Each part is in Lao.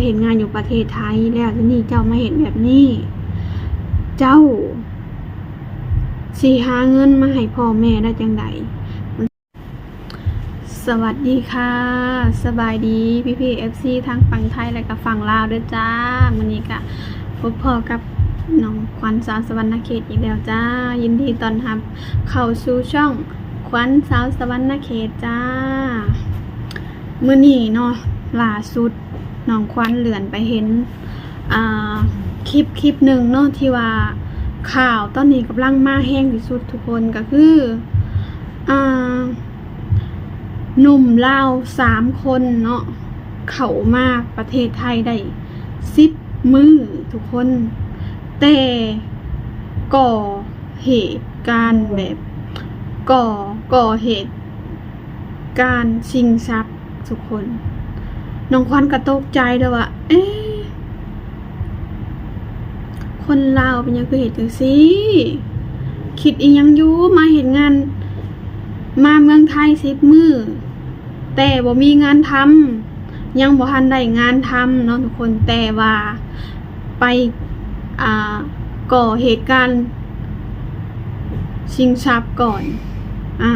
ເຮັດງານຢູ່ປະເທດໄທ ແລ້ວທີນີ້ເຈົ້າມາເຮັດແບບນີ້ ເຈົ້າຊິຫາເງິນມາໃຫ້ພໍ່ແມ່ໄດ້ຈັ່ງໃດ? ສະຫວັດດີຄ່ະ ສະບາຍດີພີ່ໆ ເອັຟຊີ ທັງຝັ່ງໄທ ແລະກະຝັ່ງລາວເດີຈ້າ. ມື້ນີ້ກະພົບພໍ້ກັບນ້ອງຂວັນ ສາວສະຫວັນນະເຂດອີກແລ້ວຈ້າ. ຍິນດີຕ້ອນຮັບເຂົ້າສູ່ຊ່ອງຂວັນ ສາວສະຫວັນນະເຂດຈ້າ. ມື້ນີ້ເນາະ ລ່າສຸດ ນ້ອງຂວັນເລື່ອນໄປເຫັນ ອ່າ ຄລິບ ຄລິບໜຶ່ງເນາະ ທີ່ວ່າຂ່າວຕອນນີ້ກຳລັງມາແຮງທີ່ສຸດທຸກຄົນ ກໍຄື ອ່າ ໜຸ່ມລາວສາມຄົນເນາະ ເຂົ້າມາປະເທດໄທໄດ້ສິບມື້ທຸກຄົນ ແຕ່ກໍ່ເຫດການແບບ ກໍ່ ກໍ່ເຫດ ການຊິງຊັບທຸກຄົນ. ນ້ອງຂວັນກໍຕົກໃຈເດີ້ວ່າ ເອ ຄົນລາວເປັນຫຍັງຄືເຮັດຈັ່ງຊີ້? ຄິດອີ່ຫຍັງຢູ່? ມາເຮັດງານ ມາເມືອງໄທສິບມື້ ແຕ່ບໍ່ມີງານທຳ ຍັງບໍ່ທັນໄດ້ງານທຳເນາະທຸກຄົນ ແຕ່ວ່າ ໄປ ອ່າ ກໍ່ເຫດການຊິງຊັບກ່ອນ ອ່າ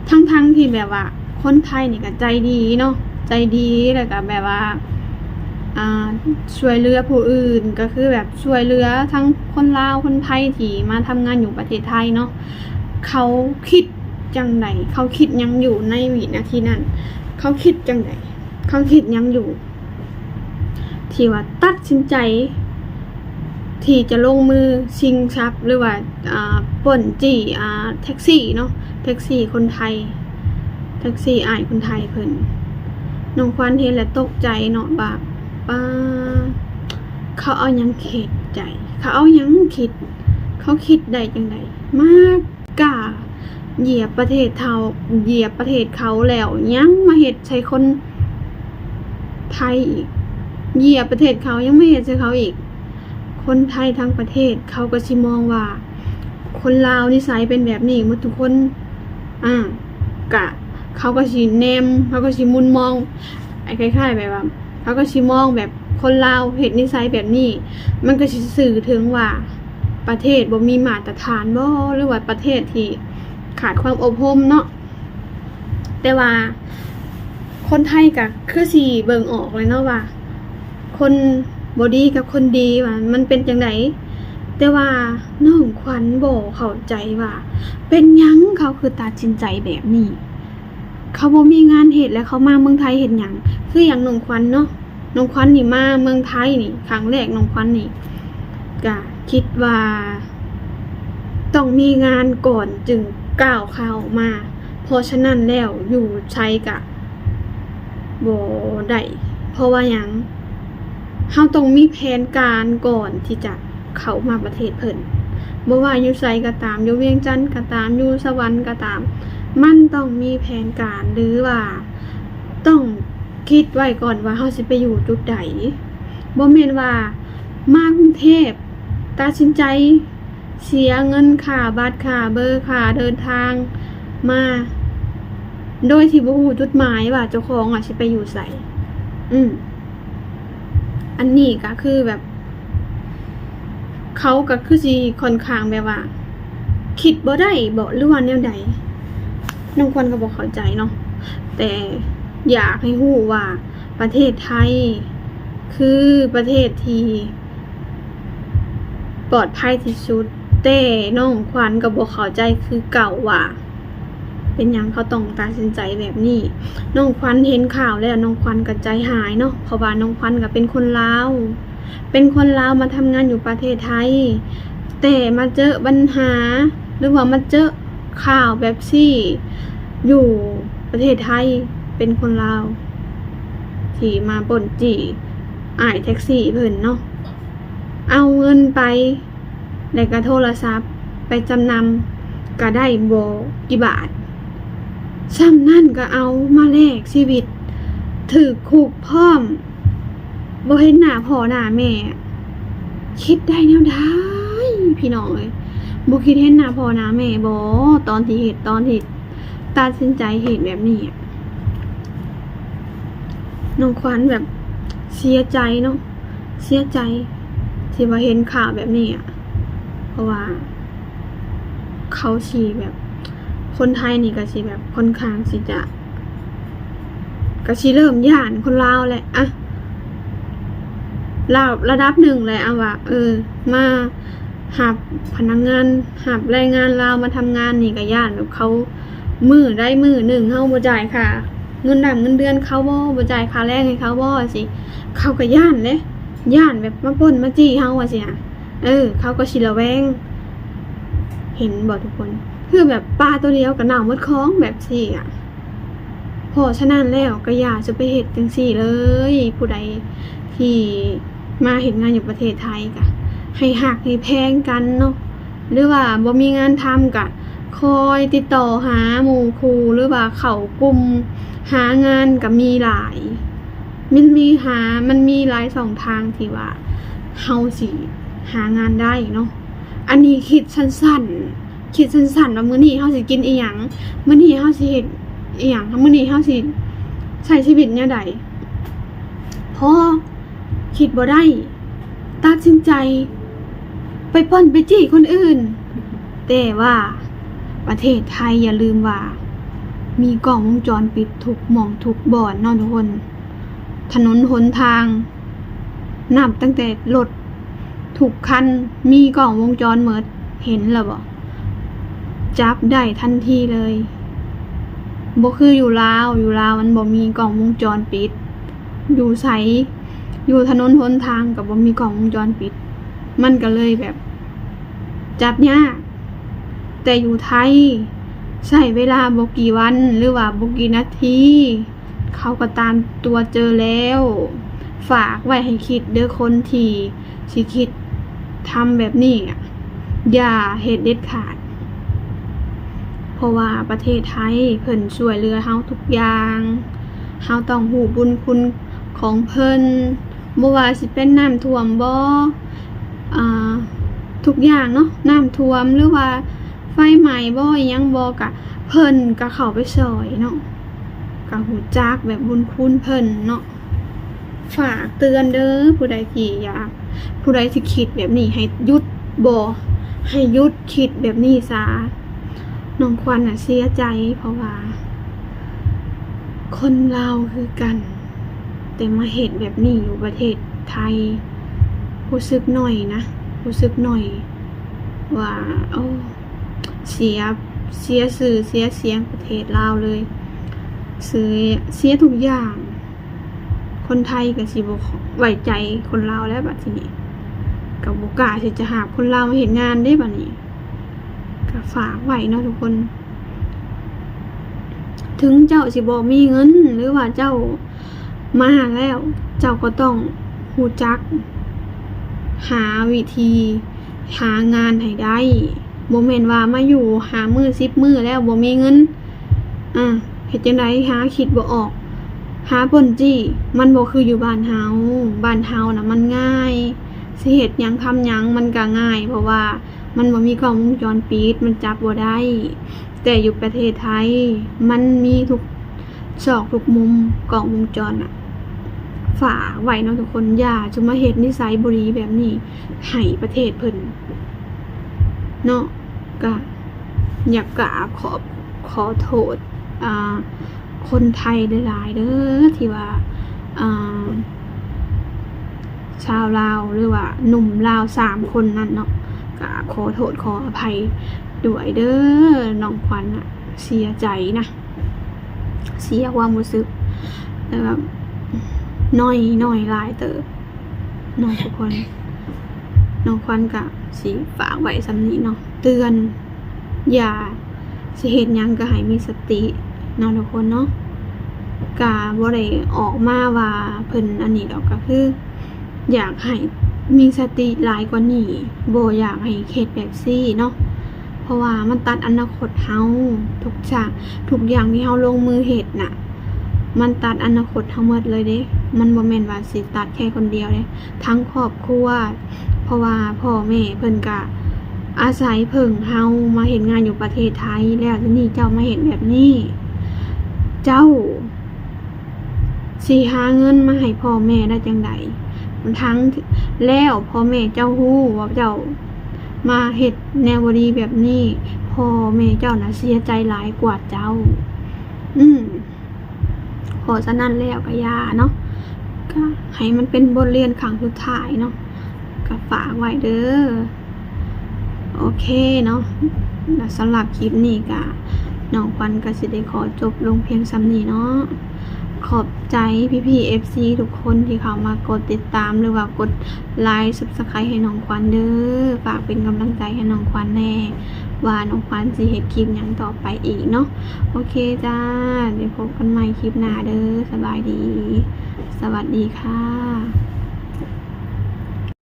ທັງໆທີ່ແບບວ່າຄົນໄທນີ້ກໍໃຈດີເນາະ ໃຈດີ ແລ້ວກໍແບບວ່າ ອ່າ ຊ່ວຍເຫຼືອຜູ້ອື່ນ ກໍຄືແບບຊ່ວຍເຫຼືອທັງຄົນລາວ ຄົນໄທທີ່ມາທຳງານຢູ່ປະເທດໄທເນາະ. ເຂົາຄິດຈັ່ງໃດ? ເຂົາຄິດຫຍັງຢູ່ໃນວິນາທີນັ້ນ? ເຂົາຄິດຈັ່ງໃດ? ເຂົາຄິດຫຍັງຢູ່? ທີ່ວ່າຕັດສິນໃຈທີ່ຈະລົງມືຊິງຊັບ ຫຼືວ່າ ອ່າ ປຸ້ນຈີ້ ອ່າ ແທັກຊີເນາະ ແທັກຊີຄົນໄທ ແທັກຊີອ້າຍຄົນໄທເພິ່ນ. ນ້ອງຂວັນເຫັນແລ້ວຕົກໃຈເນາະວ່າ ປາ ເຂົາເອົາຫຍັງຄິດໃຈ ເຂົາເອົາຫຍັງຄິດ ເຂົາຄິດໄດ້ຈັ່ງໃດ ມາ ກ້າຢຽບປະເທດເຂົາ ຢຽບປະເທດເຂົາແລ້ວ ຍັງມາເຮັດໃສ່ຄົນໄທອີກ ຢຽບປະເທດເຂົາ ຍັງມາເຮັດໃສ່ເຂົາອີກ. ຄົນໄທທັງປະເທດເຂົາກໍຊິມອງວ່າ ຄົນລາວນິໄສເປັນແບບນີ້ໝົດທຸກຄົນ ອາ ກະ ເຂົາກໍຊິແນມ ເຂົາກໍຊິມຸມມອງ ຄ້າຍໆແບບວ່າ ເຂົາກໍຊິມອງແບບຄົນລາວເຮັດນິໄສແບບນີ້ ມັນກໍຊິສື່ເຖິງວ່າ ປະເທດບໍ່ມີມາດຕະຖານບໍ ຫຼືວ່າປະເທດທີ່ຂາດຄວາມອົບຮົມເນາະ. ແຕ່ວ່າຄົນໄທກໍຄືຊິເບິ່ງອອກແຫຼະເນາະວ່າ ຄົນບໍ່ດີກັບຄົນດີວ່າມັນເປັນຈັ່ງໃດ. ແຕ່ວ່ານ້ອງຂວັນບໍ່ເຂົ້າໃຈວ່າ ເປັນຫຍັງເຂົາຄືຕັດສິນໃຈແບບນີ້? ເຂົາບໍ່ມີງານເຮັດ ແລ້ວເຂົາມາເມືອງໄທເຮັດຫຍັງ? ຄືຢ່າງນ້ອງຂວັນເນາະ ນ້ອງຂວັນນີ້ມາເມືອງໄທນີ້ ຄັ້ງແລກນ້ອງຂວັນນີ້ກະຄິດວ່າຕ້ອງມີງານກ່ອນຈຶ່ງກ້າວເຂົ້າມາ ເພາະສະນັ້ນແລ້ວຢູ່ໃສກະບໍ່ໄດ້. ເພາະວ່າຫຍັງ? ເຮົາຕ້ອງມີແຜນການກ່ອນທີ່ຈະເຂົ້າມາປະເທດເພິ່ນ ບໍ່ວ່າຢູ່ໃສກໍຕາມ ຢູ່ວຽງຈັນກໍຕາມ ຢູ່ສະຫວັນກໍຕາມ ມັນຕ້ອງມີແຜນການ ຫຼືວ່າຕ້ອງ ຄິດໄວ້ກ່ອນວ່າເຮົາຊິໄປຢູ່ຈຸດໃດ. ບໍ່ແມ່ນວ່າມາກຸງເທບ ຕັດສິນໃຈເສຍເງິນຄ່າບັດ ຄ່າເບີ ຄ່າເດີນທາງມາ ໂດຍທີ່ບໍ່ຮູ້ຈຸດໝາຍວ່າເຈົ້າຂອງອະຊິໄປຢູ່ໃສ. ອືມ ອັນນີ້ກໍຄືແບບ ເຂົາກໍຄືຊິຂ້ອນຂ້າງແບບວ່າຄິດບໍ່ໄດ້ບໍ ຫຼືວ່າແນວໃດ? ນ້ອງຂວັນກໍບໍ່ເຂົ້າໃຈເນາະ ແຕ່ຢາກໃຫ້ຮູ້ວ່າປະເທດໄທຄືປະເທດທີ່ປອດໄພທີ່ສຸດ, ແຕ່ນ້ອງຂວັນກໍບໍ່ເຂົ້າໃຈຄືເກົ່າວ່າ ເປັນຫຍັງເຂົາຕ້ອງຕັດສິນໃຈແບບນີ້? ນ້ອງຂວັນເຫັນຂ່າວແລ້ວ ນ້ອງຂວັນກໍໃຈຫາຍເນາະ ເພາະວ່ານ້ອງຂວັນກໍເປັນຄົນລາວ ເປັນຄົນລາວມາທຳງານຢູ່ປະເທດໄທ ແຕ່ມາເຈິບັນຫາ ຫຼືວ່າມາເຈິຂ່າວແບບຊີ້ຢູ່ປະເທດໄທ ເປັນຄົນລາວທີ່ມາປຸ້ນຈີ້ອ້າຍແທັກຊີເພິ່ນເນາະ ເອົາເງິນໄປ ແລ້ວກໍໂທລະສັບໄປຈຳນຳ ກໍໄດ້ບໍ່ກີ່ບາດ ສ່ຳນັ້ນກໍເອົາມາແລກຊີວິດ ຖືກຄຸກພ້ອມ ບໍ່ເຫັນໜ້າພໍ່ໜ້າແມ່ ຄິດໄດ້ແນວໃດ ພີ່ນ້ອງເອີຍ? ບໍ່ຄິດເຫັນໜ້າພໍ່ໜ້າແມ່ບໍ ຕອນທີ່ເຮັດ ຕອນທີ່ຕັດສິນໃຈເຮັດແບບນີ້? ນ້ອງຂວັນແບບ ເສຍໃຈເນາະ ເສຍໃຈທີ່ວ່າເຫັນຂ່າວແບບນີ້ອະ ເພາະວ່າເຂົາຊິແບບ ຄົນໄທນີ້ກໍຊິແບບຄ່ອນຂ້າງຊິຈະ ກໍຊິເລີ່ມຢ້ານຄົນລາວແຫຼະ ອະ ລາວລະດັບໜຶ່ງແຫຼະ ອະ ວ່າ ເອີ ມາຮັບພະນັກງານ ຮັບແຮງງານລາວມາທຳງານນີ້ ກໍຢ້ານແບບເຂົາ ມື້ໃດມື້ໜຶ່ງເຮົາບໍ່ຈ່າຍຄ່າເງິນດຳເງິນເດືອນເຂົາບໍ່ ບໍ່ຈ່າຍຄ່າແຮງໃຫ້ເຂົາບໍ່ຊີ້ ເຂົາກໍຢ້ານເດ້ ຢ້ານແບບມາປຸ້ນມາຈີ້ເຮົາວ່າຊີ້ນະ ເອີ ເຂົາກໍຊິລະແວງ ເຫັນບໍ່ທຸກຄົນ ຄືແບບປາໂຕດຽວກໍເນົ່າໝົດຄອງແບບຊີ້ອະ ເພາະສະນັ້ນແລ້ວກໍຢ່າຈະໄປເຮັດຈັ່ງຊີ້ເລີຍ ຜູ້ໃດທີ່ມາເຮັດງານຢູ່ປະເທດໄທກໍໃຫ້ຮັກໃຫ້ແພງກັນເນາະ ຫຼືວ່າບໍ່ມີງານທຳກະຄອຍຕິດຕໍ່ຫາໝູ່ຄູ່ ຫຼືວ່າເຂົ້າກຸ່ມຫາງານກະມີຫຼາຍ ມັນມີຫາ ມັນມີຫຼາຍຊ່ອງທາງທີ່ວ່າເຮົາຊິຫາງານໄດ້ເນາະ ອັນນີ້ຄິດສັ້ນໆ ຄິດສັ້ນໆວ່າມື້ນີ້ເຮົາຊິກິນອີ່ຫຍັງ ມື້ນີ້ເຮົາຊິເຮັດອີ່ຫຍັງ ມື້ນີ້ເຮົາຊິໃຊ້ຊີວິດແນວໃດ ພໍ ຄິດບໍ່ໄດ້ ຕັດສິນໃຈໄປປຸ້ນໄປຈີ້ຄົນອື່ນ ແຕ່ວ່າປະເທດໄທຢ່າລືມວ່າມີກ້ອງວົງຈອນປິດທຸກໝ່ອງທຸກບ່ອນເນາະທຸກຄົນ ຖະໜົນຫົນທາງ ນັບຕັ້ງແຕ່ລົດທຸກຄັນມີກ້ອງວົງຈອນໝົດ ເຫັນແລ້ວບໍ່? ຈັບໄດ້ທັນທີເລີຍ ບໍ່ຄືຢູ່ລາວ ຢູ່ລາວມັນບໍ່ມີກ້ອງວົງຈອນປິດ ຢູ່ໃສ ຢູ່ຖະໜົນຫົນທາງກໍບໍ່ມີກ້ອງວົງຈອນປິດ ມັນກໍເລີຍແບບຈັບຍາກ ແຕ່ຢູ່ໄທໃຊ້ເວລາບໍ່ກີ່ວັນ ຫຼືວ່າບໍ່ກີ່ນາທີ ເຂົາກໍຕາມຕົວເຈີແລ້ວ ຝາກໄວ້ໃຫ້ຄິດເດີ້ ຄົນທີ່ຊິຄິດທຳແບບນີ້ ຢ່າເຮັດເດັດຂາດ ເພາະວ່າປະເທດໄທເພິ່ນຊ່ວຍເຫຼືອເຮົາທຸກຢ່າງ ເຮົາຕ້ອງຮູ້ບຸນຄຸນຂອງເພິ່ນ ບໍ່ວ່າຊິເປັນນ້ຳຖ້ວມບໍ ອາ ທຸກຢ່າງເນາະ ນ້ຳຖ້ວມ ຫຼືວ່າໄຟໄໝ້ບໍ ອີ່ຫຍັງບໍ ກະເພິ່ນກະເຂົ້າໄປຊ່ອຍເນາະ ກະຮູ້ຈັກແບບບຸນຄຸນເພິ່ນເນາະ ຝາກເຕືອນເດີ້ ຜູ້ໃດທີ່ຢາກ ຜູ້ໃດທີ່ຄິດແບບນີ້ໃຫ້ຢຸດ ບໍ່ ໃຫ້ຢຸດຄິດແບບນີ້ຊະ ນ້ອງຂວັນນະເສຍໃຈ ເພາະວ່າຄົນລາວຄືກັນ ແຕ່ມາເຮັດແບບນີ້ຢູ່ປະເທດໄທ ຮູ້ສຶກໜ້ອຍນະ ຮູ້ສຶກໜ້ອຍວ່າ ໂອ້ ເສຍ ເສຍຊື່ເສຍສຽງປະເທດລາວເລີຍ ເສຍ ເສຍທຸກຢ່າງ ຄົນໄທກໍຊິບໍ່ໄວ້ໃຈຄົນລາວແລ້ວ ບາດທີນີ້ກໍບໍ່ກ້າທີ່ຈະຫາບຄົນລາວມາເຮັດງານເດ້ ບາດນີ້ ກໍຝາກໄວ້ເນາະທຸກຄົນ ເຖິງເຈົ້າຊິບໍ່ມີເງິນ ຫຼືວ່າເຈົ້າມາແລ້ວ ເຈົ້າກໍຕ້ອງຮູ້ຈັກຫາວິທີຫາງານໃຫ້ໄດ້ ບໍ່ແມ່ນວ່າມາຢູ່ຫ້າມື້ສິບມື້ແລ້ວບໍ່ມີເງິນ ອາ ເຮັດຈັ່ງໃດ ຫາຄິດບໍ່ອອກ ຫາປຸ້ນຈີ້ ມັນບໍ່ຄືຢູ່ບ້ານເຮົາ ບ້ານເຮົານະມັນງ່າຍ ຊິເຮັດຫຍັງທຳຫຍັງມັນກະງ່າຍ ເພາະວ່າມັນບໍ່ມີກ້ອງວົງຈອນປິດ ມັນຈັບບໍ່ໄດ້ ແຕ່ຢູ່ປະເທດໄທມັນມີທຸກ ຊອກທຸກມຸມ ກ້ອງວົງຈອນນະ ຝາກໄວ້ເນາະທຸກຄົນ ຢ່າຈະມາເຮັດນິໄສບໍ່ດີແບບນີ້ໃຫ້ປະເທດເພິ່ນເນາະ ກະຢາກກາບຂອບ ຂໍໂທດ ອ່າ ຄົນໄທຫຼາຍໆເດີ້ ທີ່ວ່າ ອ່າ ຊາວລາວ ຫຼືວ່າໜຸ່ມລາວສາມຄົນນັ້ນເນາະ ກະຂໍໂທດຂໍອະໄພດ້ວຍເດີ້ ນ້ອງຂວັນນະ ເສຍໃຈນະ ເສຍຄວາມຮູ້ສຶກ ແລ້ວແບບໜ້ອຍ ໜ້ອຍຫຼາຍເຕີບເນາະທຸກຄົນ ນ້ອງຂວັນກະຊິຝາກໄວ້ສ່ຳນີ້ເນາະ ເຕືອນ ຢ່າຊິເຮັດຫຍັງກະໃຫ້ມີສະຕິເນາະທຸກຄົນເນາະ ກະບໍ່ໄດ້ອອກມາວ່າເພິ່ນອັນນີ້ດອກ ກະຄື ຢາກໃຫ້ມີສະຕິຫຼາຍກວ່ານີ້ ບໍ່ຢາກໃຫ້ເຮັດແບບຊີ້ເນາະ ເພາະວ່າມັນຕັດອະນາຄົດເຮົາ ທຸກຢ່າງ ທຸກຢ່າງທີ່ເຮົາລົງມືເຮັດນະ ມັນຕັດອະນາຄົດເຮົາໝົດເລີຍເດ້ ມັນບໍ່ແມ່ນວ່າຊິຕັດແຄ່ຄົນດຽວເດ້ ທັງຄອບຄົວ ເພາະວ່າພໍ່ແມ່ເພິ່ນກະອາໄສເພິ່ງເຮົາມາເຮັດງານຢູ່ປະເທດໄທ ແລ້ວທີນີ້ເຈົ້າມາເຮັດແບບນີ້ ເຈົ້າ ຊິຫາເງິນມາໃຫ້ພໍ່ແມ່ໄດ້ຈັ່ງໃດ? ທັງແລ້ວພໍ່ແມ່ເຈົ້າຮູ້ວ່າເຈົ້າມາເຮັດແນວບໍ່ດີແບບນີ້ ພໍ່ແມ່ເຈົ້ານະເສຍໃຈຫຼາຍກວ່າເຈົ້າ. ອືມ ເພາະສະນັ້ນແລ້ວກໍຢ່າເນາະ ກໍໃຫ້ມັນເປັນບົດຮຽນຄັ້ງສຸດທ້າຍເນາະ ກໍຝາກໄວ້ເດີ້. ໂອເຄເນາະ ແລ້ວສຳລັບຄລິບນີ້ກະ ນ້ອງຂວັນກະຊິໄດ້ຂໍຈົບລົງພຽງສ່ຳນີ້ເນາະ. ຂອບໃຈພີ່ໆ ເອັຟຊີ ທຸກຄົນທີ່ເຂົ້າມາກົດຕິດຕາມ ຫຼືວ່າກົດໄລຄ໌ ຊັບສະໄຄຣບ໌ ໃຫ້ນ້ອງຂວັນເດີ້. ຝາກເປັນກຳລັງໃຈໃຫ້ນ້ອງຂວັນແດ່ ວ່ານ້ອງຂວັນຊິເຮັດຄລິບຫຍັງຕໍ່ໄປອີກເນາະ. ໂອເຄຈ້າ ໄດ້ພົບກັນໃໝ່ຄລິບໜ້າເດີ້. ສະບາຍດີ ສະຫວັດດີຄ່ະ.